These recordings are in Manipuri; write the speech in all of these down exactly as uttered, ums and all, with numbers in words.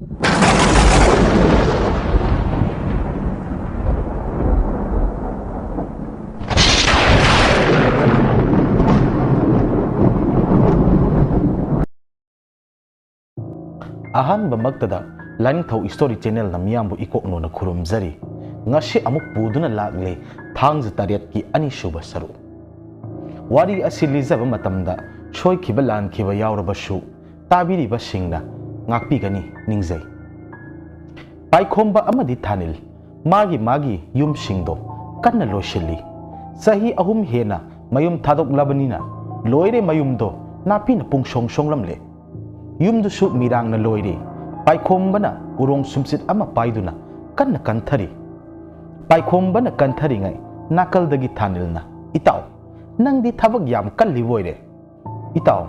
ꯑꯍꯥꯟꯕꯃꯛꯇꯗ ꯂꯥꯏꯅꯤꯡꯊꯧ Story Channelꯅ ꯃꯤꯌꯥꯝꯕꯨ ꯏꯀꯣꯛꯅꯣꯅ ꯈꯨꯔꯨꯝꯖꯔꯤ꯫ ꯉꯁꯤ ꯑꯃꯨꯛ ꯄꯨꯗꯨꯅ ꯂꯥꯛꯂꯦ ꯊꯥꯡꯖ ꯇꯔꯦꯠꯀꯤ ꯑꯅꯤꯁꯨꯕ ꯁꯔꯨꯛ꯫ ꯋꯥꯔꯤ ꯑꯁꯤ ꯂꯤꯖꯕ ꯃꯇꯝꯗ ꯁꯣꯏꯈꯤꯕ ꯂꯥꯟꯈꯤꯕ ꯌꯥꯎꯔꯕꯁꯨ ꯇꯥꯕꯤꯔꯤꯕꯁꯤꯡꯅ ꯉꯥꯛꯄꯤꯒꯅꯤ ꯅꯤꯡꯖꯩ꯫ ꯄꯥꯏꯈꯣꯝꯕ ꯑꯃꯗꯤ ꯊꯥꯅꯤꯜ ꯃꯥꯒꯤ ꯃꯥꯒꯤ ꯌꯨꯝꯁꯤꯡꯗꯣ ꯀꯟꯅ ꯂꯣꯏꯁꯤꯜꯂꯤ꯫ ꯆꯍꯤ ꯑꯍꯨꯝ ꯍꯦꯟꯅ ꯃꯌꯨꯝ ꯊꯥꯗꯣꯛꯂꯕꯅꯤꯅ ꯂꯣꯏꯔꯦ ꯃꯌꯨꯝꯗꯣ ꯅꯥꯄꯤꯅ ꯄꯨꯡꯁꯣꯡ ꯁꯣꯡꯂꯝꯂꯦ꯫ ꯌꯨꯝꯗꯨꯁꯨ ꯃꯤꯔꯥꯡꯅ ꯂꯣꯏꯔꯦ꯫ ꯄꯥꯏꯈꯣꯝꯕꯅ ꯎꯔꯣꯡ ꯁꯨꯝꯆꯤꯠ ꯑꯃ ꯄꯥꯏꯗꯨꯅ ꯀꯟꯅ ꯀꯟꯊꯔꯤ꯫ ꯄꯥꯏꯈꯣꯝꯕꯅ ꯀꯟꯊꯔꯤꯉꯩ ꯅꯥꯀꯜꯗꯒꯤ ꯊꯥꯅꯤꯜꯅ, "ꯏꯇꯥꯎ, ꯅꯪꯗꯤ ꯊꯕꯛ ꯌꯥꯝ ꯀꯜꯂꯤꯕ ꯑꯣꯏꯔꯦ꯫" "ꯏꯇꯥꯎ,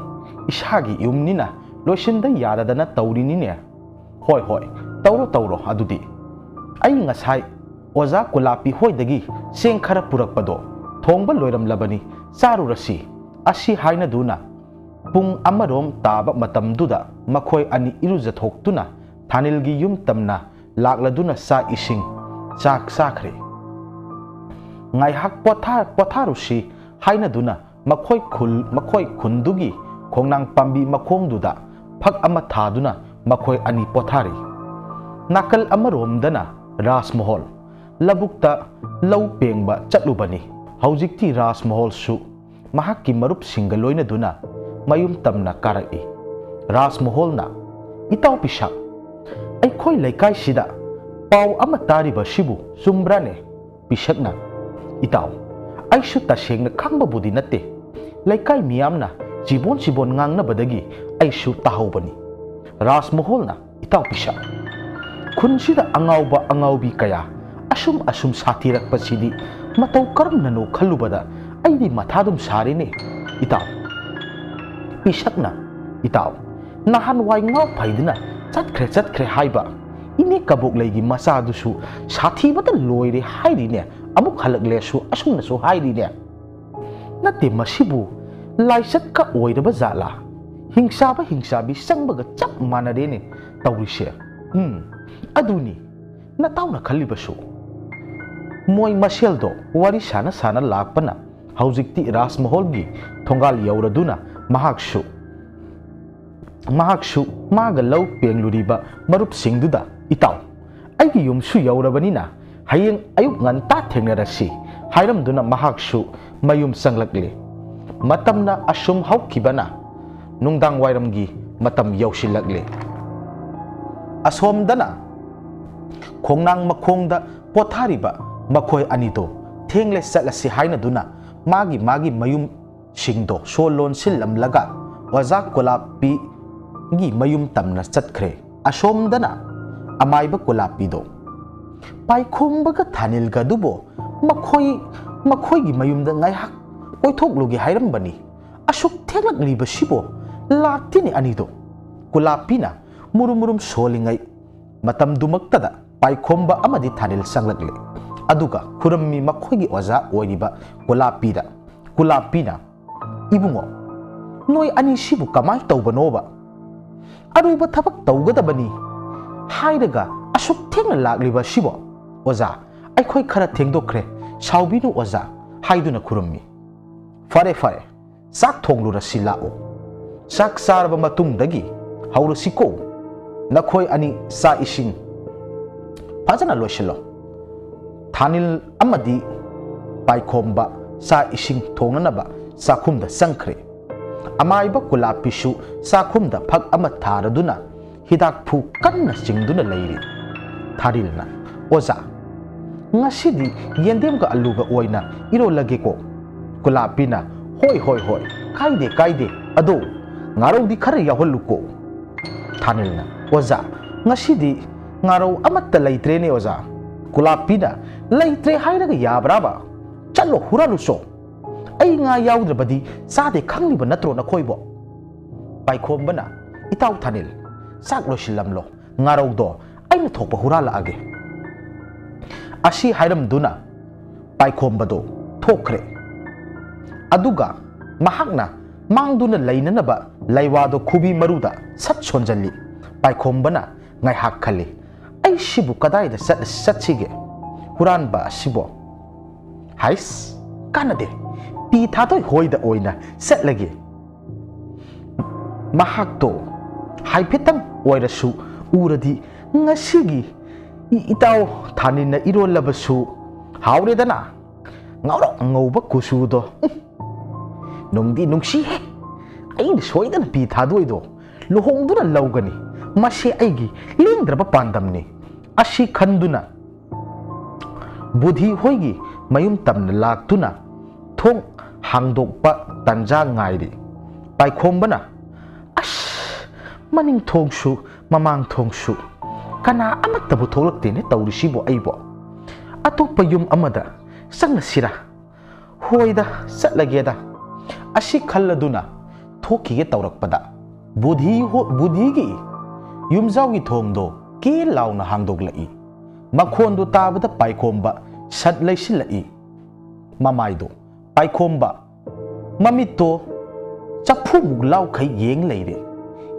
ꯏꯁꯥꯒꯤ ꯌꯨꯝꯅꯤꯅ ꯂꯣꯏꯁꯤꯟꯗ ꯌꯥꯗꯗꯅ ꯇꯧꯔꯤꯅꯤꯅꯦ꯫" "ꯍꯣꯏ, ꯍꯣꯏ, ꯇꯧꯔꯣ, ꯇꯧꯔꯣ ꯑꯗꯨꯗꯤ꯫ ꯑꯩ ꯉꯁꯥꯏ ꯑꯣꯖꯥ ꯀꯨꯂꯥꯄꯤ ꯍꯣꯏꯗꯒꯤ ꯆꯦꯡ ꯈꯔ ꯄꯨꯔꯛꯄꯗꯣ ꯊꯣꯡꯕ ꯂꯣꯏꯔꯝꯂꯕꯅꯤ, ꯆꯥꯔꯨꯔꯁꯤ꯫" ꯑꯁꯤ ꯍꯥꯏꯅꯗꯨꯅ ꯄꯨꯡ ꯑꯃꯔꯣꯝ ꯇꯥꯕ ꯃꯇꯝꯗꯨꯗ ꯃꯈꯣꯏ ꯑꯅꯤ ꯏꯔꯨꯖꯊꯣꯛꯇꯨꯅ ꯊꯥꯅꯤꯜꯒꯤ ꯌꯨꯝ ꯇꯝꯅ ꯂꯥꯛꯂꯗꯨꯅ ꯆꯥꯛ ꯏꯁꯤꯡ ꯆꯥꯛ ꯆꯥꯈ꯭ꯔꯦ꯫ ꯉꯥꯏꯍꯥꯛ ꯄꯣꯊꯥ-, ꯄꯣꯊꯥꯔꯨꯁꯤ ꯍꯥꯏꯅꯗꯨꯅ ꯃꯈꯣꯏ ꯈꯨꯜ, ꯃꯈꯣꯏ ꯈꯨꯟꯗꯨꯒꯤ ꯈꯣꯡꯅꯥꯡ ꯄꯥꯝꯕꯤ ꯃꯈꯣꯡꯗꯨꯗ ꯐꯛ ꯑꯃ ꯊꯥꯗꯨꯅ ꯃꯈꯣꯏ ꯑꯅꯤ ꯄꯣꯊꯥꯔꯤ꯫ ꯅꯥꯀꯜ ꯑꯃꯔꯣꯝꯗꯅ ꯔꯥꯖꯃꯣꯍꯣꯜ ꯂꯧꯕꯨꯛꯇ ꯂꯧ ꯄꯦꯡꯕ ꯆꯠꯂꯨꯕꯅꯤ꯫ ꯍꯧꯖꯤꯛꯇꯤ ꯔꯥꯖꯃꯣꯍꯣꯜꯁꯨ ꯃꯍꯥꯛꯀꯤ ꯃꯔꯨꯞꯁꯤꯡꯒ ꯂꯣꯏꯅꯗꯨꯅ ꯃꯌꯨꯝ ꯇꯝꯅ ꯀꯥꯔꯛꯏ꯫ ꯔꯥꯖꯃꯣꯍꯣꯜꯅ, "ꯏꯇꯥꯎ ꯄꯤꯁꯛ, ꯑꯩꯈꯣꯏ ꯂꯩꯀꯥꯏꯁꯤꯗ ꯄꯥꯎ ꯑꯃ ꯇꯥꯔꯤꯕꯁꯤꯕꯨ ꯆꯨꯝꯕ꯭ꯔꯥꯅꯦ?" ꯄꯤꯁꯛꯅ, "ꯏꯇꯥꯎ, ꯑꯩꯁꯨ ꯇꯁꯦꯡꯅ ꯈꯪꯕꯕꯨꯗꯤ ꯅꯠꯇꯦ꯫ ꯂꯩꯀꯥꯏ ꯃꯤꯌꯥꯝꯅ ꯆꯤꯕꯣꯟ ꯆꯤꯕꯣꯟ ꯉꯥꯡꯅꯕꯗꯒꯤ ꯑꯩꯁꯨ ꯇꯥꯍꯧꯕꯅꯤ꯫" ꯔꯥꯖꯃꯣꯍꯣꯜꯅ, "ꯏꯇꯥꯎ ꯄꯤꯁꯛ, ꯈꯨꯟꯁꯤꯗ ꯑꯉꯥꯎꯕ ꯑꯉꯥꯎꯕꯤ ꯀꯌꯥ ꯑꯁꯨꯝ ꯑꯁꯨꯝ ꯁꯥꯊꯤꯔꯛꯄꯁꯤꯗꯤ ꯃꯇꯧ ꯀꯔꯝꯅꯅꯣ ꯈꯜꯂꯨꯕꯗ ꯑꯩꯗꯤ ꯃꯊꯥ ꯑꯗꯨꯝ ꯁꯥꯔꯦꯅꯦ, ꯏꯇꯥꯎ꯫" ꯄꯤꯁꯛꯅ, "ꯏꯇꯥꯎ, ꯅꯍꯥꯟꯋꯥꯏ ꯉꯥꯎ ꯐꯩꯗꯅ ꯆꯠꯈ꯭ꯔꯦ ꯆꯠꯈ꯭ꯔꯦ ꯍꯥꯏꯕ ꯏꯅꯦ ꯀꯕꯣꯛꯂꯩꯒꯤ ꯃꯆꯥꯗꯨꯁꯨ ꯁꯥꯊꯤꯕꯗ ꯂꯣꯏꯔꯦ ꯍꯥꯏꯔꯤꯅꯦ, ꯑꯃꯨꯛ ꯍꯜꯂꯛꯂꯦꯁꯨ ꯑꯁꯨꯝꯅꯁꯨ ꯍꯥꯏꯔꯤꯅꯦ꯫ ꯅꯠꯇꯦ, ꯃꯁꯤꯕꯨ ꯂꯥꯏꯆꯠꯀ ꯑꯣꯏꯔꯕ ꯖꯥꯠꯂꯥ? ꯍꯤꯡꯆꯥꯕ ꯍꯤꯡꯆꯥꯕꯤ ꯆꯪꯕꯒ ꯆꯞ ꯃꯥꯟꯅꯔꯦꯅꯦ꯫ ꯇꯧꯔꯤꯁꯦ? ꯎꯝ, ꯑꯗꯨꯅꯤ ꯅꯇꯥꯎꯅ ꯈꯜꯂꯤꯕꯁꯨ꯫ ꯃꯣꯏ ꯃꯁꯦꯜꯗꯣ ꯋꯥꯔꯤ ꯁꯥꯅ ꯁꯥꯅ ꯂꯥꯛꯄꯅ ꯍꯧꯖꯤꯛꯇꯤ ꯔꯥꯖꯃꯍꯜꯒꯤ ꯊꯣꯡꯒꯥꯜ ꯌꯧꯔꯗꯨꯅ ꯃꯍꯥꯛꯁꯨ ꯃꯍꯥꯛꯁꯨ ꯃꯥꯒ ꯂꯧ ꯄꯦꯡꯂꯨꯔꯤꯕ ꯃꯔꯨꯞꯁꯤꯡꯗꯨꯗ, "ꯏꯇꯥꯎ, ꯑꯩꯒꯤ ꯌꯨꯝꯁꯨ ꯌꯧꯔꯕꯅꯤꯅ ꯍꯌꯦꯡ ꯑꯌꯨꯛ ꯉꯟꯇꯥ ꯊꯦꯡꯅꯔꯁꯤ" ꯍꯥꯏꯔꯝꯗꯨꯅ ꯃꯍꯥꯛꯁꯨ ꯃꯌꯨꯝ ꯆꯪꯂꯛꯂꯦ꯫ ꯃꯇꯝꯅ ꯑꯁꯨꯝ ꯍꯧꯈꯤꯕꯅ ꯅꯨꯡꯗꯥꯡ ꯋꯥꯏꯔꯝꯒꯤ ꯃꯇꯝ ꯌꯧꯁꯤꯜꯂꯛꯂꯦ꯫ ꯑꯁꯣꯝꯗꯅ ꯈꯣꯡꯅꯥꯡ ꯃꯈꯣꯡꯗ ꯄꯣꯊꯥꯔꯤꯕ ꯃꯈꯣꯏ ꯑꯅꯤꯗꯣ ꯊꯦꯡꯂꯦ, ꯆꯠꯂꯁꯤ ꯍꯥꯏꯅꯗꯨꯅ ꯃꯥꯒꯤ ꯃꯥꯒꯤ ꯃꯌꯨꯝ ꯁꯤꯡꯗꯣ ꯁꯣ ꯂꯣꯟꯁꯤꯜꯂꯝꯂꯒ ꯑꯣꯖꯥ ꯀꯣꯂꯥꯞꯄꯤꯒꯤ ꯃꯌꯨꯝ ꯇꯝꯅ ꯆꯠꯈ꯭ꯔꯦ꯫ ꯑꯁꯣꯝꯗꯅ ꯑꯃꯥꯏꯕ ꯀꯣꯂꯥꯞꯄꯤꯗꯣ ꯄꯥꯏꯈꯣꯝꯕꯒ ꯊꯥꯅꯤꯜꯒꯗꯨꯕꯨ ꯃꯈꯣꯏ, ꯃꯈꯣꯏꯒꯤ ꯃꯌꯨꯝꯗ ꯉꯥꯏꯍꯥꯛ ꯀꯣꯏꯊꯣꯛꯂꯨꯒꯦ ꯍꯥꯏꯔꯝꯕꯅꯤ꯫ ꯑꯁꯨꯛ ꯊꯦꯡꯂꯛꯂꯤꯕꯁꯤꯕꯨ ꯂꯥꯛꯇꯦꯅꯦ ꯑꯅꯤꯗꯣ꯫ ꯀꯣꯂꯥꯞꯄꯤꯅ ꯃꯨꯔꯨꯝ ꯃꯨꯔꯨꯝ ꯁꯣꯜꯂꯤꯉꯩ ꯃꯇꯝꯗꯨꯃꯛꯇꯗ ꯄꯥꯏꯈꯣꯝꯕ ꯑꯃꯗꯤ ꯊꯥꯅꯤꯜ ꯆꯪꯂꯛꯂꯦ꯫ ꯑꯗꯨꯒ ꯈꯨꯔꯝꯃꯤ ꯃꯈꯣꯏꯒꯤ ꯑꯣꯖꯥ ꯑꯣꯏꯔꯤꯕ ꯀꯣꯂꯥꯞꯄꯤꯗ꯫ ꯀꯣꯂꯥꯞꯄꯤꯅ, "ꯏꯕꯨꯡꯉꯣ, ꯅꯣꯏ ꯑꯅꯤꯁꯤꯕꯨ ꯀꯃꯥꯏ ꯇꯧꯕꯅꯣꯕ? ꯑꯔꯨꯕ ꯊꯕꯛ ꯇꯧꯒꯗꯕꯅꯤ ꯍꯥꯏꯔꯒ ꯑꯁꯨꯛ ꯊꯦꯡꯅ ꯂꯥꯛꯂꯤꯕ ꯑꯁꯤꯕꯣ? ꯑꯣꯖꯥ, ꯑꯩꯈꯣꯏ ꯈꯔ ꯊꯦꯡꯗꯣꯛꯈ꯭ꯔꯦ, ꯁꯥꯎꯕꯤꯅꯨ ꯑꯣꯖꯥ" ꯍꯥꯏꯗꯨꯅ ꯈꯨꯔꯨꯝꯃꯤ꯫ "ꯐꯔꯦ, ꯐꯔꯦ, ꯆꯥꯛ ꯊꯣꯡꯂꯨꯔꯁꯤ ꯂꯥꯛꯑꯣ꯫ ꯆꯥꯛ ꯆꯥꯔꯕ ꯃꯇꯨꯡꯗꯒꯤ ꯍꯧꯔꯁꯤꯀꯣ꯫ ꯅꯈꯣꯏ ꯑꯅꯤ ꯆꯥꯛ ꯏꯁꯤꯡ ꯐꯖꯅ ꯂꯣꯏꯁꯤꯜꯂꯣ"꯫ ꯊꯥꯅꯤꯜ ꯑꯃꯗꯤ ꯄꯥꯏꯈꯣꯝꯕ ꯆꯥꯛ ꯏꯁꯤꯡ ꯊꯣꯡꯅꯅꯕ ꯆꯥꯛꯈꯨꯝꯗ ꯆꯪꯈ꯭ꯔꯦ꯫ ꯑꯃꯥꯏꯕ ꯀꯨꯂꯥꯞꯄꯤꯁꯨ ꯆꯥꯛꯈꯨꯝꯗ ꯐꯛ ꯑꯃ ꯊꯥꯔꯗꯨꯅ ꯍꯤꯗꯥꯛꯐꯨ ꯀꯟꯅ ꯆꯤꯡꯗꯨꯅ ꯂꯩꯔꯤ꯫ ꯊꯥꯔꯤꯜꯅ, "ꯑꯣꯖꯥ, ꯉꯁꯤꯗꯤ ꯌꯦꯟꯗꯦꯝꯒ ꯑꯂꯨꯒ ꯑꯣꯏꯅ ꯏꯔꯣꯜꯂꯒꯦꯀꯣ"꯫ ꯀꯨꯂꯥꯞꯄꯤꯅ, "ꯍꯣꯏ, ꯍꯣꯏ, ꯍꯣꯏ, ꯀꯥꯏꯗꯦ, ꯀꯥꯏꯗꯦ, ꯑꯗꯣ ꯉꯥꯔꯧꯗꯤ ꯈꯔ ꯌꯥꯎꯍꯜꯂꯨꯀꯣ"꯫ ꯊꯥꯅꯤꯜꯅ, "ꯑꯣꯖꯥ, ꯉꯁꯤꯗꯤ ꯉꯥꯔꯧ ꯑꯃꯠꯇ ꯂꯩꯇ꯭ꯔꯦꯅꯦ ꯑꯣꯖꯥ"꯫ ꯀꯨꯂꯥꯞꯄꯤꯅ, "ꯂꯩꯇ꯭ꯔꯦ ꯍꯥꯏꯔꯒ ꯌꯥꯕ꯭ꯔꯥꯕ? ꯆꯠꯂꯣ, ꯍꯨꯔꯥꯜꯂꯨꯆꯣ꯫ ꯑꯩ ꯉꯥ ꯌꯥꯎꯗ꯭ꯔꯕꯗꯤ ꯆꯥꯗꯦ ꯈꯪꯂꯤꯕ ꯅꯠꯇ꯭ꯔꯣ ꯅꯈꯣꯏꯕꯣ?" ꯄꯥꯏꯈꯣꯝꯕꯅ, "ꯏꯇꯥꯎ ꯊꯥꯅꯤꯜ, ꯆꯥꯛ ꯂꯣꯏꯁꯤꯜꯂꯝꯂꯣ, ꯉꯥꯔꯧꯗꯣ ꯑꯩꯅ ꯊꯣꯛꯄ ꯍꯨꯔꯥꯜꯂꯛꯑꯒꯦ"꯫ ꯑꯁꯤ ꯍꯥꯏꯔꯝꯗꯨꯅ ꯄꯥꯏꯈꯣꯝꯕꯗꯣ ꯊꯣꯛꯈ꯭ꯔꯦ꯫ ꯑꯗꯨꯒ ꯃꯍꯥꯛꯅ ꯃꯥꯡꯗꯨꯅ ꯂꯩꯅꯅꯕ ꯂꯩꯋꯥꯗꯣ ꯈꯨꯕꯤ ꯃꯔꯨꯗ ꯁꯠ ꯁꯣꯟꯖꯜꯂꯤ꯫ ꯄꯥꯏꯈꯣꯝꯕꯅ ꯉꯥꯏꯍꯥꯛ ꯈꯜꯂꯤ꯫ "ꯑꯩꯁꯤꯕꯨ ꯀꯗꯥꯏꯗ ꯆꯠ-, ꯆꯠꯁꯤꯒꯦ? ꯍꯨꯔꯥꯟꯕ ꯑꯁꯤꯕꯣ? ꯍꯥꯏꯁ, ꯀꯥꯟꯅꯗꯦ꯫ ꯄꯤ ꯊꯥꯗꯣꯏ ꯍꯣꯏꯗ ꯑꯣꯏꯅ ꯆꯠꯂꯒꯦ꯫ ꯃꯍꯥꯛꯇꯣ ꯍꯥꯏꯐꯦꯠꯇꯪ ꯑꯣꯏꯔꯁꯨ ꯎꯔꯗꯤ ꯉꯁꯤꯒꯤ ꯏ-, ꯏꯇꯥꯎ ꯊꯥꯅꯤꯟꯅ ꯏꯔꯣꯜꯂꯕꯁꯨ ꯍꯥꯎꯔꯦꯗꯅ꯫ ꯉꯧꯔꯣꯛ ꯉꯧꯕ ꯀꯨꯆꯨꯗꯣ꯫ ꯎꯝ, ꯅꯨꯡꯗꯤ ꯅꯨꯡꯁꯤꯍꯦ꯫ ꯑꯩꯅ ꯁꯣꯏꯗꯅ ꯄꯤ ꯊꯥꯗꯣꯏꯗꯣ ꯂꯨꯍꯣꯡꯗꯨꯅ ꯂꯧꯒꯅꯤ꯫ ꯃꯁꯤ ꯑꯩꯒꯤ ꯂꯦꯡꯗ꯭ꯔꯕ ꯄꯥꯟꯗꯝꯅꯤ" ꯑꯁꯤ ꯈꯟꯗꯨꯅ ꯕꯨꯙꯤ ꯍꯣꯏꯒꯤ ꯃꯌꯨꯝ ꯇꯝꯅ ꯂꯥꯛꯇꯨꯅ ꯊꯣꯡ ꯍꯥꯡꯗꯣꯛꯄ ꯇꯟꯖꯥ ꯉꯥꯏꯔꯤ꯫ ꯄꯥꯏꯈꯣꯝꯕꯅ, "ꯑꯁ, ꯃꯅꯤꯡ ꯊꯣꯡꯁꯨ ꯃꯃꯥꯡ ꯊꯣꯡꯁꯨ ꯀꯅꯥ ꯑꯃꯠꯇꯕꯨ ꯊꯣꯛꯂꯛꯇꯦꯅꯦ ꯇꯧꯔꯤꯁꯤꯕꯨ ꯑꯩꯕꯨ꯫ ꯑꯇꯣꯞꯄ ꯌꯨꯝ ꯑꯃꯗ ꯆꯪꯉꯁꯤꯔꯥ? ꯍꯣꯏꯗ, ꯆꯠꯂꯒꯦꯗ" ꯑꯁꯤ ꯈꯜꯂꯗꯨꯅ ꯊꯣꯛꯈꯤꯒꯦ ꯇꯧꯔꯛꯄꯗ ꯕꯨꯙꯤ ꯍꯣ-, ꯕꯨꯙꯤꯒꯤ ꯌꯨꯝꯖꯥꯎꯒꯤ ꯊꯣꯡꯗꯣ ꯀꯦ ꯂꯥꯎꯅ ꯍꯥꯡꯗꯣꯛꯂꯛꯏ꯫ ꯃꯈꯣꯟꯗꯨ ꯇꯥꯕꯗ ꯄꯥꯏꯈꯣꯝꯕ ꯁꯠ ꯂꯩꯁꯤꯜꯂꯛꯏ꯫ ꯃꯃꯥꯏꯗꯣ ꯄꯥꯏꯈꯣꯝꯕ ꯃꯃꯤꯠꯇꯣ ꯆꯐꯨꯃꯨꯛ ꯂꯥꯎꯈꯩ ꯌꯦꯡ ꯂꯩꯔꯦ꯫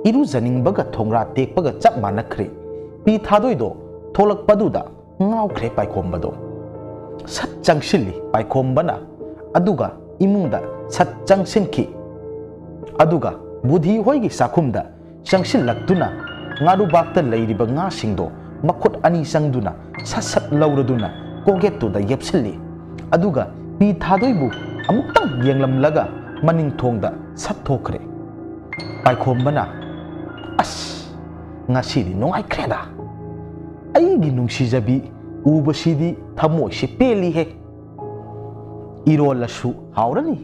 ꯏꯔꯨꯖꯅꯤꯡꯕꯒ ꯊꯣꯡꯔꯥ ꯇꯦꯛꯄꯒ ꯆꯞ ꯃꯥꯟꯅꯈ꯭ꯔꯦ꯫ ꯄꯤ ꯊꯥꯗꯣꯏꯗꯣ ꯊꯣꯛꯂꯛꯄꯗꯨꯗ ꯉꯥꯎꯈ꯭ꯔꯦ ꯄꯥꯏꯈꯣꯝꯕꯗꯣ꯫ ꯁꯠ ꯆꯪꯁꯤꯜꯂꯤ ꯄꯥꯏꯈꯣꯝꯕꯅ, ꯑꯗꯨꯒ ꯏꯃꯨꯡꯗ ꯁꯠ ꯆꯪꯁꯤꯟꯈꯤ꯫ ꯑꯗꯨꯒ ꯕꯨꯙꯤ ꯍꯣꯏꯒꯤ ꯆꯥꯛꯈꯨꯝꯗ ꯆꯪꯁꯤꯜꯂꯛꯇꯨꯅ ꯉꯥꯔꯨꯕꯥꯛꯇ ꯂꯩꯔꯤꯕ ꯉꯥꯁꯤꯡꯗꯣ ꯃꯈꯨꯠ ꯑꯅꯤ ꯆꯪꯗꯨꯅ ꯁꯠ ꯁꯠ ꯂꯧꯔꯗꯨꯅ ꯀꯣꯒꯦꯠꯇꯨꯗ ꯌꯦꯞꯁꯤꯜꯂꯤ꯫ ꯑꯗꯨꯒ ꯄꯤ ꯊꯥꯗꯣꯏꯕꯨ ꯑꯃꯨꯛꯇꯪ ꯌꯦꯡꯂꯝꯂꯒ ꯃꯅꯤꯡ ꯊꯣꯡꯗ ꯁꯠ ꯊꯣꯛꯈ꯭ꯔꯦ꯫ ꯄꯥꯏꯈꯣꯝꯕꯅ, "ꯑꯁ, ꯉꯁꯤꯗꯤ ꯅꯨꯡꯉꯥꯏꯈ꯭ꯔꯦꯗ꯫ ꯑꯩꯒꯤ ꯅꯨꯡꯁꯤꯖꯕꯤ ꯎꯕꯁꯤꯗꯤ ꯊꯃꯣꯏꯁꯤ ꯄꯦꯜꯂꯤꯍꯦ꯫ ꯏꯔꯣꯜꯂꯁꯨ ꯍꯥꯎꯔꯅꯤ"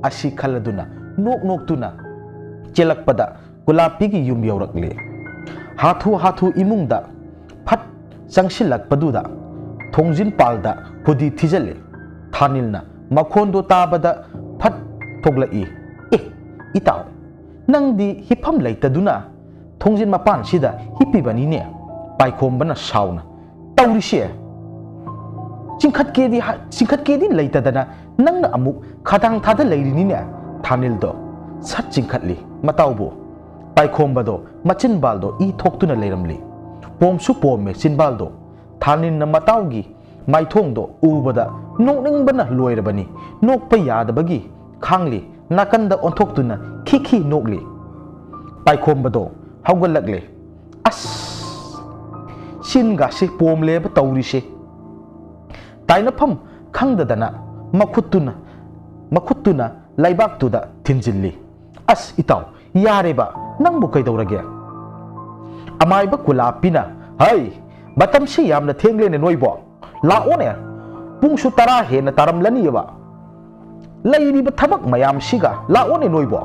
ꯑꯁꯤ ꯈꯜꯂꯗꯨꯅ ꯅꯣꯛ ꯅꯣꯛꯇꯨꯅ ꯆꯦꯜꯂꯛꯄꯗ ꯒꯨꯂꯥꯞꯄꯤꯒꯤ ꯌꯨꯝ ꯌꯧꯔꯛꯂꯦ꯫ ꯍꯥꯊꯨ ꯍꯥꯊꯨ ꯏꯃꯨꯡꯗ ꯐꯠ ꯆꯪꯁꯤꯜꯂꯛꯄꯗꯨꯗ ꯊꯣꯡꯖꯤꯟ ꯄꯥꯜꯗ ꯍꯨꯗꯤ ꯊꯤꯖꯤꯜꯂꯦ꯫ ꯊꯥꯅꯤꯜꯅ ꯃꯈꯣꯟꯗꯨ ꯇꯥꯕꯗ ꯐꯠ ꯊꯣꯛꯂꯛꯏ꯫ "ꯑꯦ, ꯏꯇꯥꯎ, ꯅꯪꯗꯤ ꯍꯤꯞꯐꯝ ꯂꯩꯇꯗꯨꯅ ꯊꯣꯡꯖꯤꯟ ꯃꯄꯥꯟꯁꯤꯗ ꯍꯤꯞꯄꯤꯕꯅꯤꯅꯦ?" ꯄꯥꯏꯈꯣꯝꯕꯅ ꯁꯥꯎꯅ, "ꯇꯧꯔꯤꯁꯦ? ꯆꯤꯡꯈꯠꯀꯦꯗꯤ ꯍꯥ-, ꯆꯤꯡꯈꯠꯀꯦꯗꯤ ꯂꯩꯇꯗꯅ ꯅꯪꯅ ꯑꯃꯨꯛ ꯈꯗꯥꯡ ꯊꯥꯗ ꯂꯩꯔꯤꯅꯤꯅꯦ?" ꯊꯥꯅꯤꯜꯗꯣ ꯁꯠ ꯆꯤꯡꯈꯠꯂꯤ꯫ "ꯃꯇꯥꯎꯕꯨ, ꯄꯥꯏꯈꯣꯝꯕꯗꯣ ꯃꯆꯤꯟꯕꯥꯜꯗꯣ ꯏ ꯊꯣꯛꯇꯨꯅ ꯂꯩꯔꯝꯂꯤ꯫ ꯄꯣꯝꯁꯨ ꯄꯣꯝꯃꯦ ꯆꯤꯟꯕꯥꯜꯗꯣ꯫ ꯊꯥꯅꯤꯜꯅ ꯃꯇꯥꯎꯒꯤ ꯃꯥꯏꯊꯣꯡꯗꯣ ꯎꯕꯗ ꯅꯣꯛꯅꯤꯡꯕꯅ ꯂꯣꯏꯔꯕꯅꯤ꯫ ꯅꯣꯛꯄ ꯌꯥꯗꯕꯒꯤ ꯈꯥꯡꯂꯤ꯫ ꯅꯥꯀꯟꯗ ꯑꯣꯟꯊꯣꯛꯇꯨꯅ ꯈꯤꯈꯤ ꯅꯣꯛꯂꯤ꯫ ꯄꯥꯏꯈꯣꯝꯕꯗꯣ ꯍꯧꯒꯠꯂꯛꯂꯦ꯫ "ꯑꯁ! ꯆꯤꯟꯒꯥꯁꯦ ꯄꯣꯝꯂꯦꯕ ꯇꯧꯔꯤꯁꯦ!" ꯇꯥꯏꯅꯐꯝ ꯈꯪꯗꯗꯅ ꯃꯈꯨꯠꯇꯨꯅ, ꯃꯈꯨꯠꯇꯨꯅ ꯂꯩꯕꯥꯛꯇꯨꯗ ꯊꯤꯟꯖꯤꯜꯂꯤ꯫ "ꯑꯁ ꯏꯇꯥꯎ, ꯌꯥꯔꯦꯕ, ꯅꯪꯕꯨ ꯀꯩꯗꯧꯔꯒꯦ?" ꯑꯃꯥꯏꯕ ꯀꯨꯂꯥꯞꯄꯤꯅ, "ꯍꯩ, ꯃꯇꯝꯁꯤ ꯌꯥꯝꯅ ꯊꯦꯡꯂꯦꯅꯦ ꯅꯣꯏꯕꯣ꯫ ꯂꯥꯛꯑꯣꯅꯦ, ꯄꯨꯡꯁꯨ ꯇꯔꯥ ꯍꯦꯟꯅ ꯇꯥꯔꯝꯂꯅꯤꯕ꯫ ꯂꯩꯔꯤꯕ ꯊꯕꯛ ꯃꯌꯥꯝꯁꯤꯒ ꯂꯥꯛꯑꯣꯅꯦ ꯅꯣꯏꯕꯣ꯫"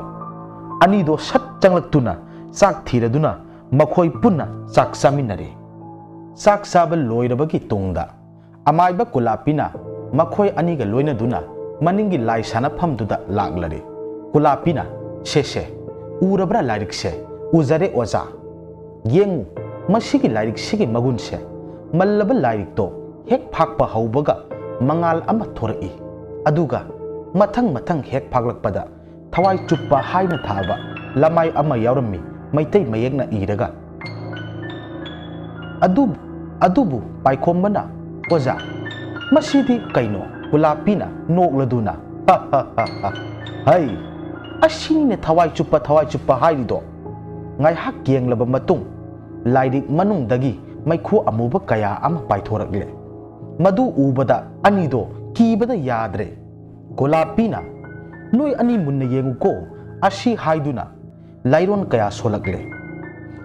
ꯑꯅꯤꯗꯣ ꯁꯠ ꯆꯪꯂꯛꯇꯨꯅ ꯆꯥꯛ ꯊꯤꯔꯗꯨꯅ ꯃꯈꯣꯏ ꯄꯨꯟꯅ ꯆꯥꯛ ꯆꯥꯃꯤꯟꯅꯔꯦ꯫ ꯆꯥꯛ ꯆꯥꯕ ꯂꯣꯏꯔꯕꯒꯤ ꯇꯨꯡꯗ ꯑꯃꯥꯏꯕ ꯀꯨꯂꯥꯞꯄꯤꯅ ꯃꯈꯣꯏ ꯑꯅꯤꯒ ꯂꯣꯏꯅꯗꯨꯅ ꯃꯅꯤꯡꯒꯤ ꯂꯥꯏ ꯁꯥꯟꯅꯐꯝꯗꯨꯗ ꯂꯥꯛꯂꯔꯦ꯫ ꯀꯨꯂꯥꯞꯄꯤꯅ, "ꯁꯦ ꯁꯦ, ꯎꯔꯕ꯭ꯔꯥ ꯂꯥꯏꯔꯤꯛꯁꯦ?" "ꯎꯖꯔꯦ ꯑꯣꯖꯥ꯫" "ꯌꯦꯡꯉꯨ, ꯃꯁꯤꯒꯤ ꯂꯥꯏꯔꯤꯛꯁꯤꯒꯤ ꯃꯒꯨꯟꯁꯦ꯫ ꯃꯜꯂꯕ ꯂꯥꯏꯔꯤꯛꯇꯣ ꯍꯦꯛ ꯐꯥꯛꯄ ꯍꯧꯕꯒ ꯃꯉꯥꯜ ꯑꯃ ꯊꯣꯔꯛꯏ꯫ ꯑꯗꯨꯒ ꯃꯊꯪ ꯃꯊꯪ ꯍꯦꯛ ꯐꯥꯛꯂꯛꯄꯗ ꯊꯋꯥꯏ ꯆꯨꯞꯄ ꯍꯥꯏꯅ ꯊꯥꯕ ꯂꯃꯥꯏ ꯑꯃ ꯌꯥꯎꯔꯝꯃꯤ, ꯃꯩꯇꯩ ꯃꯌꯦꯛꯅ ꯏꯔꯒ꯫ ꯑꯗꯨ, ꯑꯗꯨꯕꯨ ꯄꯥꯏꯈꯣꯝꯕꯅ, "ꯑꯣꯖꯥ, ꯃꯁꯤꯗꯤ ꯀꯩꯅꯣ?" ꯀꯨꯂꯥꯞꯄꯤꯅ ꯅꯣꯛꯂꯗꯨꯅ, "ꯍ, ꯍ, ꯍ, ꯍ꯫ ꯍꯩ, ꯑꯁꯤꯅꯤꯅꯦ ꯊꯋꯥꯏ ꯆꯨꯞꯄ, ꯊꯋꯥꯏ ꯆꯨꯞꯄ ꯍꯥꯏꯔꯤꯗꯣ!" ꯉꯥꯏꯍꯥꯛ ꯌꯦꯡꯂꯕ ꯃꯇꯨꯡ ꯂꯥꯏꯔꯤꯛ ꯃꯅꯨꯡꯗꯒꯤ ꯃꯩꯈꯨ ꯑꯃꯨꯕ ꯀꯌꯥ ꯑꯃ ꯄꯥꯏꯊꯣꯔꯛꯂꯦ꯫ ꯃꯗꯨ ꯎꯕꯗ ꯑꯅꯤꯗꯣ ꯀꯤꯕꯗ ꯌꯥꯗ꯭ꯔꯦ꯫ ꯀꯨꯂꯥꯞꯄꯤꯅ, "ꯅꯣꯏ ꯑꯅꯤ ꯃꯨꯟꯅ ꯌꯦꯡꯉꯨꯀꯣ," ꯑꯁꯤ ꯍꯥꯏꯗꯨꯅ ꯂꯥꯏꯔꯣꯟ ꯀꯌꯥ ꯁꯣꯜꯂꯛꯂꯦ꯫